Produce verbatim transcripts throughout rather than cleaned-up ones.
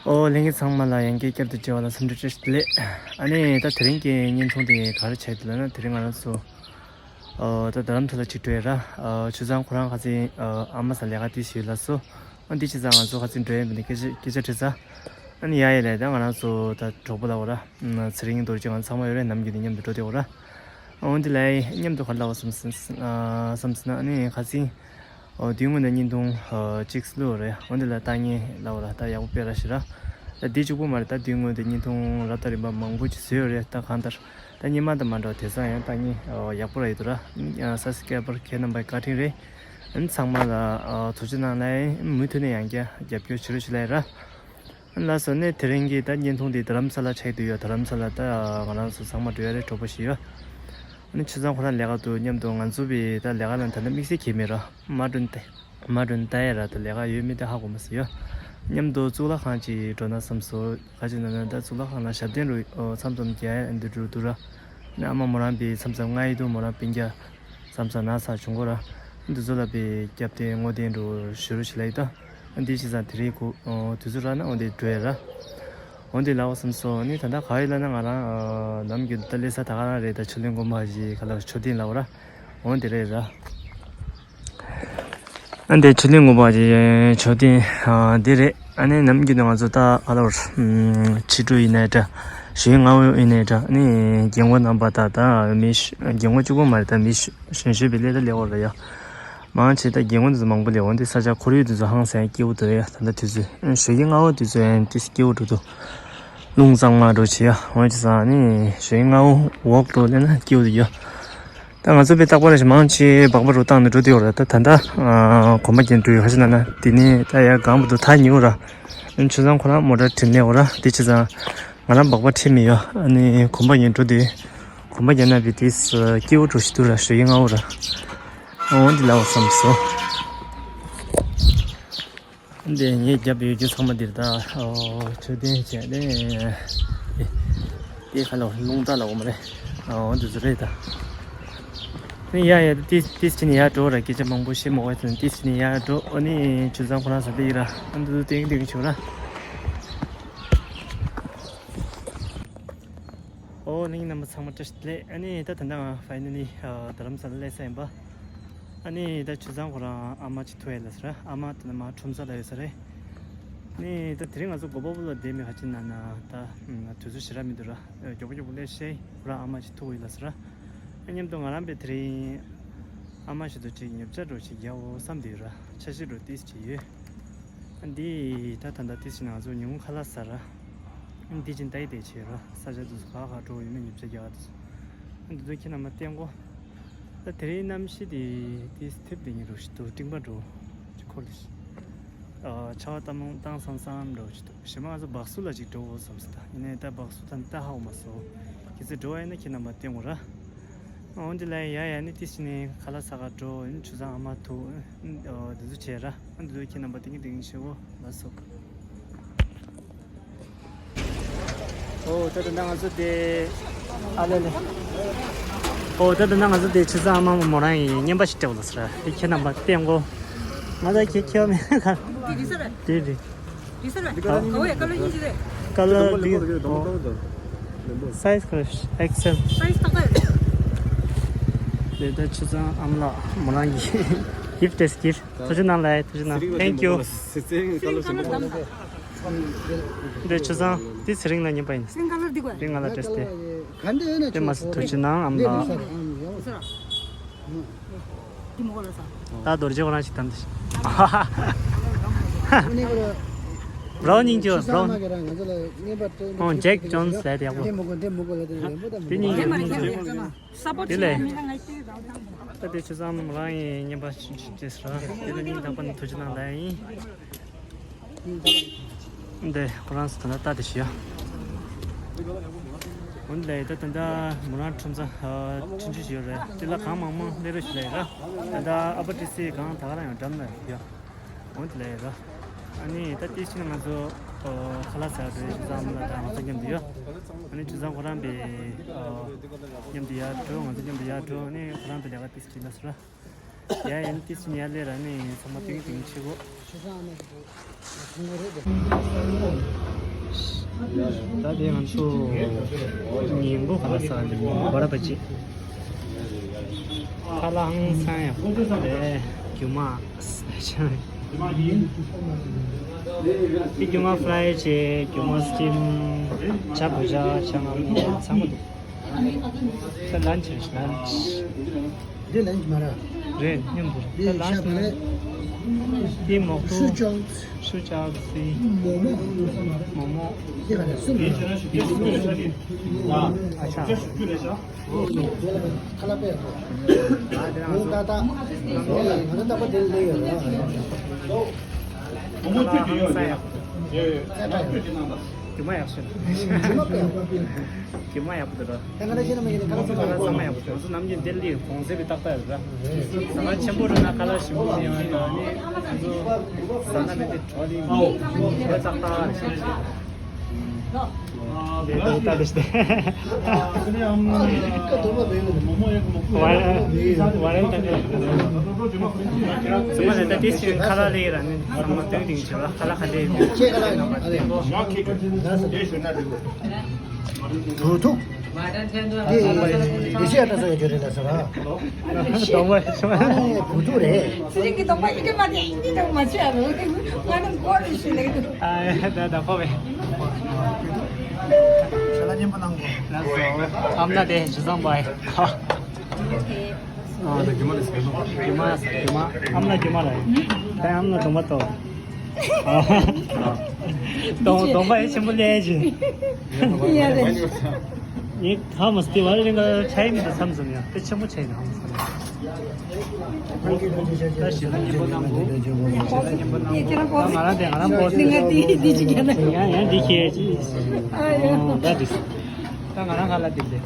ཨོ་ལྷན་རྒྱས་ཚང་མ་ལ་ཡང་བསྐྱར་བསྐྱར་དུ་མཇལ་བ་ལ་འཚམས་འདྲི་བཀྲ་ཤིས་བདེ་ལེགས། ཨ་ནི་ད་དེ་རིང་གི་བརྙན་ཐུང་དེ་ག་རེ་བྱས་འདུག་ལབ་ན། དེ་རིང་ང་རང་ཚོ་ཨོ་ད་རྡ་རམ་ས་ལ་ཅིག་འགྲོ་ཡ་ར། ཨོ་ཆུ་ཚང་ཁོ་རང་ཁ་སང་ཨོ་ཨ་མ་ས་ལས་ཀ་དེ་ཞིག་ལ་སོ། ཨ་འདི་བྱས་ཙང་ང་ཚོ་ཁ་སང་འགྲོ་ཡ་མིན་ནི་སྐད་ཆ་སྐད་ཆ་དྲིས་ཙང་། ཨ་ནི་ཡ་ཡ་ལས་ད་ང་རང་ཚོ་ད་གྲོགས་པོ་ལ་འོ་ར། ཚེ་རིང་རྡོ་རྗེ་ང་ཚང་མ་ཡོད་རེད། ནམ་རྒྱུན་ནས་མཉམ་དུ་འགྲོ་བསྡད་འོ་ར། འོན་ཏེ་ལའི་མཉམ་དུ་ག་རེ་ལབ་བསམ་ཟིན་ཨ་བསམ་ཟིན་ཨ་ནི་ཁ་སང་ཨོ་དུས་སྔོན་དུ་བརྙན་ཐུང་ཨོ་གཅིག་བླུགས་རེད། འོན་ཏེ་ལ་ལྟ་ངན་ལབ་ར་ད་ཡག་པོ་དཔེ་ར་ཞེ་ར། ད་འདི་གཅིག་པོ་མ་རེད། ད་དུས་སྔོན་དུ་བརྙན་ཐུང་རབ་དང་རིམ་པ་མང་པོ་ཅིག་བཟོས་ཡོད་རེད། ད་གང་ལྟར་ད་སྔོན་མ་དང་མ་འདྲ་བ་དེང་སང་ཡང་ལྟ་ངན་ཨོ་ཡག་པོ་ར་ཡོད་དོ་ར། ཨ་སབ་སི་ཀེ་རའི་བར་ཁྱེད་རྣམ་པ་བཀའ་དྲིན་རེད། ཨ་ནི་ཚང་མ་ལ་ཨོ་ཐུགས་རྗེ་གནང་ལ་མུ་མཐུད་ནས་ཡང་བསྐྱར་རྒྱབ་སྐྱོར་བྱེད་རོགས་ཞུ་ལ་ཡ་ར། ལགས་སོ། ནས་དེ་རིང་གི་ད་བརྙན་ཐུང་འདི་རྡ་རམ་ས་ལ་ཆགས་ཀྱི་ཡོད། རྡ་རམ་ས་ལ་ད་ང་རང་ཚོ་ཚང་མ་འགྲོ་ཡ་རེད། གྲོགས་པོ་ཞིག་ཡོད། ཨ་ནི་ཆུ་ཚང་ཁོ་རང་ལས་ཀ་འདུག་མཉམ་དུ་ང་ཚོ་བི་ད་ལས་ཀ་ལ་ད་ལྟ་དམིགས་བསལ་གྱི་མེད་ར། མ་འགྲོ་ནས་ད་མ་འགྲོ་ནས་ད་ཡ་ར་ད་ལས་ཀ་ཡོད་མེད་ད་ཧ་གོ་མ་སོང་ཡ། མཉམ་དུ་གཙུག་ལག་ཁང་ཅིག་འགྲོ་ན་བསམ་སོང་། ག་ཅི་ན་ན་ད་གཙུག་ལག་ཁང་ལ་ཞབས་བརྟན་རུ་མཚམས་མཚམས་རྒྱག་ཡ་འདི་འགྲོ་འདུག་ར། ནས་ཨ་མ་མོ་རང་བི་མཚམས་མཚམས་ང་ཡི་དུ་མོ་རང་སྤུན་ཀྱག་མཚམས་མཚམས་ན་ཚ་བྱུང་གོ་ར། འདི་ཚོ་ལ་བི་སྐྱབས་བརྟན་བསྔོ་རྟེན་འགྲོ་ཞུ་རོགས་ཞུ་ལ་ཡི་ད། འདི་བྱས་ཙང་དེ་རིང་གུ་དུས་ཚོད་རག་ན་འོ་འདི་འགྲོ་ཡ་ར། འོ་འདི་ལ་འོ་བསམ་སོང་། ནི་ད་ལྟ་ག་ཡི་ལ་ན་ང་རང་ནམ་རྒྱུན་ད་ལས་ས་ད་ག་རང་རེད། ད་ཆུ་ལེན་དགོན་པ་ཞིག་ག་ལ་མཆོད་རྟེན་ལ་འོ་ར། འོ་འདི་རེད་ར། ཨ་འདི་ཆུ་ལེན་དགོན་པ་ཞིག་མཆོད་རྟེན་འདི་རེད། ཨ་ནི་ནམ་རྒྱུན་ད་ང་ཚོ་ད་ག་ལ་བར་ཕྱི་དྲོ་ཡིན་ནའི་འདྲ། ཞོགས་སྔ་བོ་ཡིན་ནའི་འདྲ། ནི་རྒན་གོག་རྣམ་པ་ད་ད་མི་རྒན་གོག་གཅིག་པོ་མ་རེད། ད་མི་གཞོན་གཞོན་པའི་ལས་ད་ལས་འོ་ར་ཡ། མང་ཆེ་ད་རྒན་གོག་འདི་ཚོ་མང་པོ་ལས་འོང་དེ་ས་ཆ་ཁོར་ཡུག་འདི་ཚོ་ཧང་སང་སྐྱིད་པོ་འདུག་ཡ། ད་ལྟ་དུས་ཚོད་ཞོགས་ཀྱི་སྔ་བོ་དུས་ཚོད་ཡང་དེ་སྐྱིད་པོ་འགྲོ་འདུག་རླུང་གཙང་མ་འགྲོ་བྱེད་ཡ། འོང་ཅི་ས་ནི་ཞོགས་ཀྱི་སྔ་བོ་ཝོག་འགྲོ་ལས་ན་སྐྱིད་པོ་འདུག་ཡ། ད་ང་ཚོ་པའི་རྟག་པར་ཞིག་མང་ཆེ་སྦག་སྦག་རུ་བཏང་ནས་འགྲོ་དུས་ཡོད་ར། ད་ད་ད་གོམ་པ་རྒྱན་འགྲོ་ཡོད་ཧ་ཅི་ན་ན་དེ་ནི་ད་ཡ་གང་པོ་འདུག་ཐག་ཉེ་བོ་ར། ཆུ་ཚང་ཁོ་རང་མོ་ཊ་ཁྲིད་ནས་འོ་ར། དེ་ཆུ་ཚང་ང་རང་སྦག་སྦག་ཁྲིད་མི་ཡོད། ཨ་ནི་གོམ་པ་རྒྱན་འགྲོ་དུས་གོམ་པ་རྒྱན་ན་བི་དེ་སྐྱིད་པོ་འགྲོ་ཞིག་འདུག་ར། ཞོགས་ཀྱི་སྔ་བོ་ར། འོ་འདི་ལ་འོ་བསམ་སོང་། འདི་ངའི་རྒྱབ་ཡོད་རྒྱུ་ཚང་མ་འདིར་ད་ཨོ་མཆོད་རྟེན་བྱས་ནས་དེ་ཁ་ལ་རླུང་རྟ་ལ་འོ་མ་རེད། ཨོ་འདི་ཚོ་རེད་ད། ནི་ཡ་ཡ་ཏིས་ཏིས་ཅི་ནི་ཡ་འགྲོ་ར། སྐད་ཆ་མང་པོ་བཤད་མ་དགོས་ཚུལ་ཏིས་ཅི་ནི་ཡ་འགྲོ། ཨོ་ནི་ཆུ་ཚང་ཁོ་རང་ས་དེ་ཡི་ར། ཨ་འདི་ཚོ་ཏིང་ཏིང་ཆུ་ར། ཨོ་ནིང་རྣམ་པ་ཚང་མ་བཀྲ་ཤིས་བདེ་ལེགས། ཨ་ནི་ད་ད་ལྟ་ང་ཕའི་ནལ་ལི་རྡ་རམ་ས་ལ་སླེབས་ས་ཡིན་པ། ཨ་ནི་ད་ཆུ་ཚང་ཁོ་རང་ཨ་མ་ཅིག་ཐུག་ཡོད་ལ་ཟེར། ཨ་མ་ད་ནི་མ་ཁྲོམ་ས་ལ་ཡོད་ས་རེད། ནི་ད་དེ་རིང་ང་ཚོ་གོ་པ་པོ་ལ་བསྡད་མི་ཧ་ཅི་ན་ན་ད་དུས་ཚོད་ཞེ་དྲག་མི་འདུག་ར། མགྱོགས་པོ་མགྱོགས་པོ་སླེབས་ཤེས། ཁོ་རང་ཨ་མ་ཅིག་ཐུག་ཡོད་ལ་ཟེར། ཨ་མཉམ་དུ་ང་རང་པའི་དེ་རིང་ཨ་མ་ཞིག་ཏུ་ཅིག་ཉོ་ཆ་འགྲོ་ཞིག་རྒྱག་འོ་བསམ་བསྡད་ཡོད་ར། ཆ་ཤས་འགྲོ་ཏིས་ཅིག་ཡོད། འདི་ད་ད་ལྟ་ཏིས་ནང་ཚོ་ཉུང་ཁ་ལག་ཟ་ར། འདི་ཅིན་ཏའི་ཏའི་བྱེད་ར། ས་ཆ་དུ་ག་ག་འགྲོ་ཡོད་མེད་ཉིབ་ཆ་རྒྱག་དུ། འདི་ཚོ་ཁྱེད་རྣམ་པ་བསྟན་གོ། ད་དེ་རིང་གནམ་གཤིས་དེ་ཏིས་ཐེབས་དེ་ཉིན་རུ་ཞིག་ཏུ་སྤྲིན་པ་འགྲོ། ཅི་ཁོར་དུ་ཞིག་ཆར་པ་བཏང་བཏང་སང་སང་འགྲོ་ཞིག་ཏུ། ཞེ་མ་ང་ཚོ་སྦག་སུ་ལ་ཅིག་འགྲོ་འོ་བསམ་སི་ད། ཡིན་ནའི་ད་སྦག་སུ་ད་ད་ཧ་འོ་མ་སོ། ཁྱེད་ཚོ་འགྲོ་བ་ཡིན་ན་ཁྱེད་རྣམ་པ་བསྟན་གོ་ར། འོན་ཏེ་ལ་ཡ་ཡ་ནི་ཏི་སི་ནི་ཁ་ལག་ཟ་ག་འགྲོ་ཡིན། ཆུ་ཚང་ཨ་མ་ཐུག་འདི་ཚོ་བྱས་ར། འདི་ཚོ་ཁྱེད་རྣམ་པ་ཏིང་ཏིང་ཞེ་བོ་ལ་སོ། ཨོ་ད་ད་ང་ཚོ་དེ་ཨ་ལེ་ལེ། ཨོ་ད་ད་ང་ཚོ་དེ་ཆུ་ཚང་ཨ་མ་མོ་རང་ཡིན། བརྙན་པ་ཞིག་སྤྲད་ལ་ཟེར། དེ་ཁྱེད་རྣམ་པ་བསྟན་གོ། ང་ཚོ་ཁྱེད་ཁྱེད་མེད་ག་དེ་རེད། དེ་རེད། དེ་ས་རེད། ཨ། ག་བའི་ཀ་ལར་གཉིས་ཀྱི་རེད། ཀ་ལར་འདི། སའིཛ་ག་རེ། ཨེག་སེལ། སའིཛ་ཏག་ཏག་ཡོད། དེ་ད་ཆུ་ཚང་ཨ་མ་ལགས་མོ་རང་གི་གིཕ་ཊི་རེད། གིཕ་ཊི། ཐུགས་རྗེ་གནང་ལགས། ཐུགས་རྗེ་གནང་། Thank you། སི་རིང་ཀ་ལར་བདམས་པ། འདི་ཆུ་ཚང་འདི་ཚེ་རིང་ལ་རྙེད་པ་ཡིན། སི་རིང་ཀ་ལར་འདི་དགོས། སི་རིང་ང་ལ་འདྲེས་ཏེ། དེ་མ་ཟད་ཐུགས་རྗེ་གནང་ཨ་མ་ལགས། ད་རྡོ་རྗེ་ཁོ་རང་ཞིག་དམ་དེ། བྲའོ་སྙིང་རྗེ་བོ། བྲའོ། ཨོ་ཇེག་ཇོན་སི་ལབ་དེ་ཡག་པོ། དེ་སྙིང་རྗེ་སྙིང་རྗེ། དེ་ལས། ད་དེ་ཆུ་ཚང་རང་ཡིན། བརྙན་པ་ཅེས་ར། དེ་ལ་སྙིང་ཐག་པ་ནས་ཐུགས་རྗེ་གནང་ལབ་ཡིན། འདི་ཁོ་རང་ཚོ་ད་ལྟ་ལྟ་དེ་ཞུ་ཡ། འོན་ལས་ད་ད་ལྟ་མོ་རང་ཁྲོམ་ས་ཁྲིན་ཆུ་ཞིག་ཡོད་རེད། དེ་ལ་གང་མང་མང་སླེབས་རོགས་ཞུ་ལབ་ཡ། ད་ལྟ་ཨ་པ་ཏི་སི་གང་ད་ག་རང་ཡང་འགྲམ་ལ་ཡོད། འོན་ལས་ར། ཨ་ནི་ད་ཏི་ཤི་ན་ང་ཚོ་ཁ་ལག་ཟ་རེད། ཆུ་ཚང་ལ་ད་ང་ཚོ་མཉམ་དུ་ཡོད། ཨ་ནི་ཆུ་ཚང་ཁོ་རང་པའི་མཉམ་དུ་ཡར་འགྲོ། ང་ཚོ་མཉམ་དུ་ཡར་འགྲོ། ཨ་ནི་ཁོ་རང་པའི་ལས་ཀ་ཏི་ཤི་ལ་སུ་ར། ཡ་ཡིན་ཏི་སི་ཉ་ལེ་ར་ནི་ཚང་མ་ཏིང་ཏིང་ཆེ་གོ། ཆུ་ཚང་ཨ་མ་ཞིག་ཏུ་ཁུང་བུ་རེད་དེ། ད་དེ་ང་ཚོ་ཉིན་གུང་ཁ་ལག་ཟ་ནི་ཉིན་གུང་བར་པ་ཅིག་ཁ་ལག་ཧང་སང་ཡག་པོ་རེད། རྒྱུ་མ་དེ་རྒྱུ་མ་ཧྥ་རའི་བྱས། རྒྱུ་མ་སི་ཊིམ། ཇ་བོད་ཇ། ཇ་མངར་མོ་ཚང་མ་འདུག་ད་ལན་ཆི་རེད། ལན་ཆི། འདི་ལན་ཆི་མ་རེད། རེད། མཉམ་དུ་རེད། ད་ལན་ཆི་མ་རེད། འདི་མོག་ཐུ། ཤུ་ཅོག་ཤུ་ཅོག་སི། མོག་མོག་མོག་མོག་འདི་ག་རེད། སུ་རེད། ཨ་ཆ། ཁ་ལག་པས་ཡོད། ད་ད་ང་ཚོ་རྟག་པར་དེ་ལས་ཡོད་རེད། ཁ་ལག་ཧང་སང་ཡག་པོ་འདུག་རྒྱུ་མ་ཡག་ཤོས། རྒྱུ་མ་ཡག་པོ་འདུག་ར། ཁ་ལག་ཚང་མ་ཡག་པོ་འདུག་ང་ཚོ་ནམ་རྒྱུན་ལྡི་ལི་གོང་གསལ་བའི་ཏག་ཏག་རེད་ར། ཟ་ཁང་ཆེན་པོ་རེད་ན་ཁ་ལག་ཞིམ་པོ་ཡོང་ཡ་ན་ནི་ང་ཚོ་ཟ་ན་མེད་དེ་བྲོ་ལི་ཏག་ཏག་རེད་ཤག་བུ་ཐུག་འདི་འདི་ཤེས་ཡ་ད་ས་ཡ་ཇོ་རེད་ལ་ས་ར། གདོང་པ་ཨ་ནི་བུ་ཐུག་རེད། ཚེ་རིང་གི་གདོང་པ་ཡི་གེ་མ་དེ་ཡིན་འདི་དང་མ་ཆེ་ཨ་རོ། ང་ནི་མགོ་རུ་ཞུ་ལེགས་འདུག་ཨ་ད་ད་ཁོ་བས། ཞལ་ལག་སྙན་པོ་གནང་གོ། ལགས་སོ། ཨམ་ན་དེ་ཇུ་ཚང་པ་ཡི་ཁ། ཨ་ད་རྒྱུ་མ་རེད་ཟེར་ལོ། རྒྱུ་མ་རྒྱུ་མ་ཨམ་ན་རྒྱུ་མ་རེད། ད་ཨམ་ན་གདོང་པ་ཏོ། གདོང་གདོང་པ་ཡི་ཆེན་པོ་ལས་ཀྱི། ཡ་རེད། ངས་ཧ་མ་སྟེ་བ་རེ་རིང་ག་ཆ་ཡི་མི་འདུག་བསམ་སོང་ཡ། དཔེ་ཆེན་པོ་བྱས་ནས་ཧ་མ་སོང་། ད་ཞེ་ལ་སྙན་པོ་གནང་གོ། ང་རང་དེ་ང་རང་པོ་ང་ང་འདི་འདི་ཅིག་ཡ་ན་ཡང་ཡང་འདི་ཁྱེད་ཅི། ཨ་ཡ། ད་འདི་ད་ང་རང་ཁ་ལ་འདི་འདི་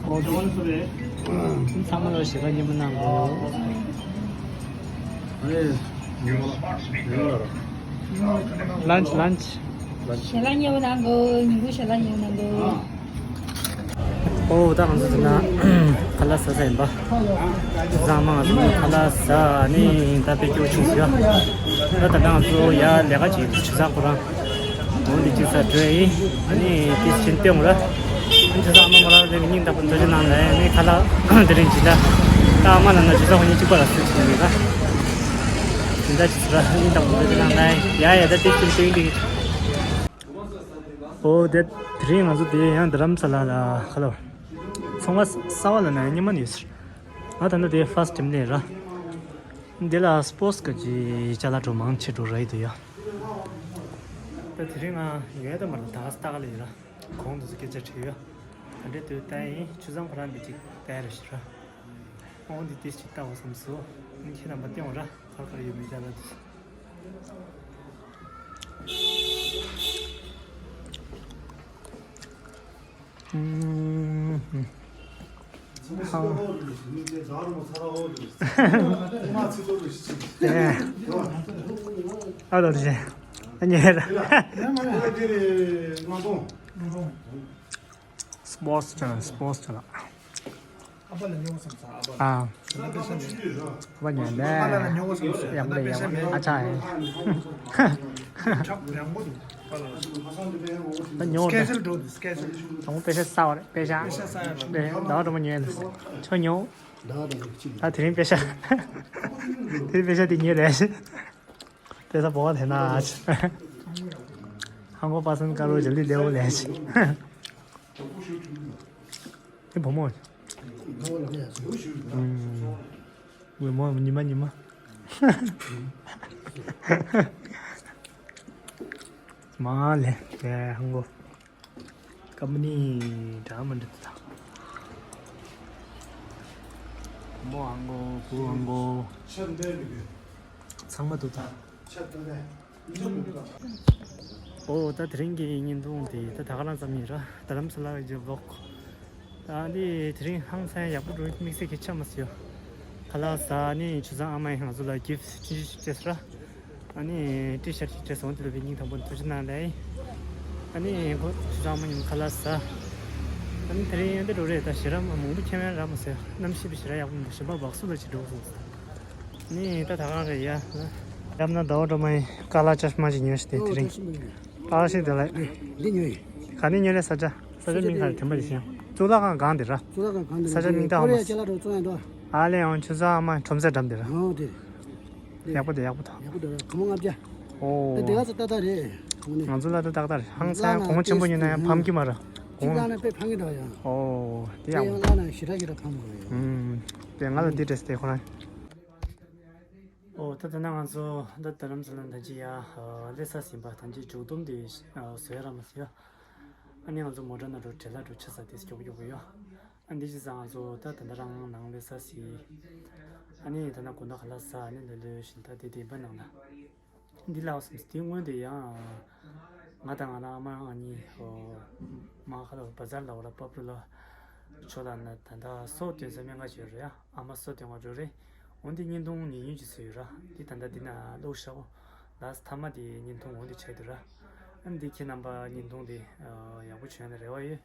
ཚང་མ་ལ་ཞེ་ལ་སྙན་པོ་གནང་གོ། ལན་ཆི་ལན་ཆི། ཞལ་ལག་ཉེ་བོ་གནང་གོ། ཉིན་གུང་ཞལ་ལག་ཉེ་བོ་གནང་གོ། ཨོ་ད་ང་ཚོ་དེ་ན་ཁ་ལག་ཟ་ས་ཡིན་པ། ཟ་མ་ང་ཚོ་ཁ་ལག་ཟ་ནི་ད་དཔེ་སྐྱོ་བྱུང་ཟེར། ད་ད་ང་ཚོ་ཡ་ལས་ཀ་ཅིག་ཆུ་ཚགས་ཁོ་རང་འོ་འདི་ཅིག་ཟ་འགྲོ་ཡིན། ཨ་ནི་དེ་ཕྱིན་ཏེ་འོང་ར། ཨ་ནི་ཆུ་ཚགས་ཨ་མ་མོ་ར་ལས་སྙིང་ཐག་པ་ཐུགས་རྗེ་གནང་ལ་ཨ་ནི་ཁ་ལག་དེ་རིང་ཇི་འདྲ། ད་ཨ་མ་ལ་ན་ཆུ་ཚགས་ཁོ་གཉིས་གཅིག་པ་ལ་སུ་ཅིག་ཡིན་ལ། དེ་འདྲ་ཅིག་ཟེར་ར་སྙིང་ཐག་པ་ཐུགས་རྗེ་གནང་ལ་ཡ་ཡ་ད་དེ་ཕྱིན་ཏེ་འདི། ཨོ་དེ་དེ་རིང་ང་ཚོ་དེ་ཡང་རྡ་རམ་ས་ལ་ལ་ཁ་ལོ། ཚོང་པ་གསར་པ་ལ་ན་ཉི་མ་ནས་ཟེར། ང་ད་ནི་དེ་ཕར་སི་ཊི་ཊེམ་ནས་ར། འདི་ལ་སི་པོར་ཊི་ག་ཅི་ཅ་ལག་འགྲོ་མང་ཆེ་འགྲོ་ར་ཡི་དུ་ཡ། ད་དེ་རིང་ང་ཡོད་ད་མ་ར་ད་ག་ས་ད་ག་ལ་ཡི་ར། གོང་དུ་སྐད་ཆ་དྲིས་ཡོད། ད་འདྲེ་དུ་ད་ཡིན་ཆུ་ཚང་ཁོ་རང་འདི་ཅིག་ད་ར་ཤི་ར། ཨོ་འདི་ཏིས་ཅིག་ལྟ་བ་བསམ་སོ། ཁྱེད་རྣམ་པ་སྟེང་བ་ར་གར་གར་ཡོད་མེད་ཅ་ལག་འདི། ཨ་ལོ་རེད། ཨ་ཉེ་ར། སི་པོར་ཊི་ཅ་ལག་སི་པོར་ཊི་ཅ་ལག་ཨ་པ་ལ་ཉོ་བསམ་ས། ཨ་པ་ཉོ་ནས་ཡག་པོ་ཡག་པོ་ཨ་ཅག་ཨེ། ད་ཉོ་ནས་སྐད་ཆ་འགྲོ་འདུག་སྐད་ཆ། དང་པོ་པེ་ཤ་ས་བ་རེད། པེ་ཤ། པེ་ཤ་ས་བ་རེད། ཟླ་བ་དྲུག་མ་ཉོས་ལ་ཁྱོད་ཉོ། ད་དེ་རིང་པེ་ཤ། དེ་རིང་པེ་ཤ་དེ་ཉོས་རེད། པེ་ཤ་བོ་དེ་ན་ཧང་གོ་པ་སན་ཀ་རོ་ཇ་ལི་ལེའོ་ལེ་ཆི། དེ་བུ་མོ། ཝེ་མོ་ཉི་མ་ཉི་མ། མ་ལེ་ལེ་ཧང་གོ། ཀམ་པ་ནི་འདྲ་མི་འདྲ་དང་། བུ་མོ་ཧང་གོ་བུ་ཧང་གོ། ཚང་མ་འདུག་ད། ཨོ་ད་དེ་རིང་གི་བརྙན་ཐུང་དེ་ད་ད་ག་རང་ཙམ་ཡིན་ར། རྡ་རམ་ས་ལ་གི་ཝི་ལོག་ད་འདི་དེ་རིང་ཧང་སང་ཡག་པོ་འགྲོ་དམིགས་བསལ་གྱི་ཆ་མ་སོ། ཁ་ལག་ཟ་ནི་ཆུ་ཚང་ཨ་མ་ཡིས་ང་ཚོ་ལ་གིཕ་ཆུང་ཆུང་ཞིག་སྤྲད་སོང་ར། ཨ་ནི་ཊི་ཤར་ཊི་ཞིག་སྤྲད་སོང་། དེ་ལ་བའི་སྙིང་ཐག་པ་ནས་ཐུགས་རྗེ་གནང་ལེ། ཨ་ནི་ཁོ་ཆུ་ཚང་ཨ་མ་མཉམ་ཁ་ལག་ཟ། ཨ་ནི་དེ་རིང་ཡང་འདི་འགྲོ་རེད། ད་ཞེ་དྲག་མང་པོ་ཁྱེར་ཡ་རག་མ་སོང་། གནམ་གཤིས་པ་ཞེ་དྲག་ཡག་པོ་མི་འདུག་གཞན་པ་བག་སུ་ལ་ཅིག་འགྲོ་སོང་། ནི་ད་ད་གང་རེད་ཡ། ཡབ་ན་ཟླ་བ་སྒྲོལ་མ་ཡིས་ཀ་ལ་ཅ་མ་ཅིག་ཉོས་ཤི་དེ་དེ་རིང་། ཀ་ལ་ཞིག་དེ་ལ། འདི་ཉོས་ཡིན། ག་ནས་ཉོས་རེད་ས་ཆ། ས་ཆ་མིང་ག་རེ། དྲན་པ་རེ་ཤིང་། གཙུག་ལག་ཁང་སྒང་དེ་ར། གཙུག་ལག་ཁང་སྒང་དེ་ས་ཆ་མིང་ད་ཨ་མ། ཀོ་རི་ཡ་ཅ་ལག་འགྲོ་བཙོང་ཡ་འདུག་ཨ་ལས་ཡང་ཆུ་ཚོད་ཨ་མ་ཁྲོམ་ས་འགྲམ་དེ་ར། ཨོ་དེ་རེད། ཡག་པོ་འདུག་ཡག་པོ་འདུག་ཡག་པོ་འདུག་གོང་མ་ལྔ་བརྒྱ། ཨོ། ད་དེ་ག་ཚོད་ཏག་ཏག་རེད། གོང་ནས་ང་ཚོ་ལ་ད་ཏག་ཏག་རེད། ཧང་སང་གོང་ཆེན་པོ་ཉོས་ན་ཡང་ཕམ་གྱི་མ་ར། གཅིག་བླངས་ན་དཔེ་ཕམ་གྱི་འདུག་ཡང་། ཨོ་དེ་དེ་ཡག་ཡང་བླངས་ན་ཞེ་དྲག་ཞེ་དྲག་ཕམ་དགོས་ཡོད། ཨུམ། དེ་ང་ལ་འདི་འདྲས་དེ་ཁོ་རང་། ཨོ་ད་ད་ན་ང་ཚོ་ད་རྡ་རམ་ས་ལ་ད་ཅི་ཡ་ཨ་སླེབས་ས་ཟིན་པ། ད་ཅི་མཇུག་སྡོམ་དེ་ཨ་བཟོ་ཡ་ར་མ་ཟེར་ཡ། ཨ་ནི་ང་ཚོ་མོ་ཊ་ནང་འགྲོ་བྲེལ་ལ་འགྲོ་ཆ་ས་དེ་མགྱོགས་མགྱོགས་ཡོད། ཨ་འདི་ཅི་ཙང་ང་ཚོ་ད་ད་ད་རང་ནང་སླེབས་ས་ཟིན། ཨ་ནི་ད་ན་དགོང་དག་ག་ལ་ས་ཨ་ནི་ལོས་ལོས་བཞིན་ད་དེ་དེ་འབའ་ནང་ལ། འདི་ལ་སོང་ཙང་དེ་སྔོན་དེ་ཡང་ང་དང་ང་ལ་ཨ་མ་ཨ་ནི་ཨོ་མ་ཁ་ལ་བ་ཛར་ལ་འོ་ར་པ་པུ་ལ་ཆོ་ལ་ན་ད་ད་སོ་སྟོན་ས་སྨན་ཁང་ཅིག་ཡོད་རེད་ཡ། ཨ་མ་སོ་སྟོན་ག་འགྲོ་རེད། འོན་ཏེ་བརྙན་ཐུང་ཉེ་ཉེ་ཅིག་བཟོས་ཡོད་ར། འདི་ད་ད་འདི་ན་ལོག་ཤག་ཨོ། ལ་ས་མཐའ་མ་དེ་བརྙན་ཐུང་འོན་ཏེ་ཆགས་འདུག་ར། ཨ་འདི་ཁྱེད་རྣམ་པ་བརྙན་ཐུང་དེ་ཡག་པོ་བྱུང་ན་རེ་བ་ཡོད།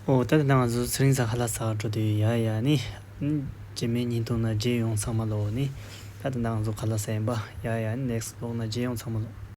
ཨོ་ད་ལྟ་ང་ཚོ་ཚེ་རིང་ས་ཁ་ལག་ཟ་འགྲོ་དུས་ཡ་ཡ་ནི། རྗེས་མའི་ཉིན་ཐུང་ན་མཇལ་ཡོང་ཚང་མ་ལོ་ནི། ད་ལྟ་ང་ཚོ་ཁ་ལག་ཟ་ཡིན་པ་ཡ་ཡ་ནི་next vlog་ན་མཇལ་ཡོང་ཚང་མ་ལོ།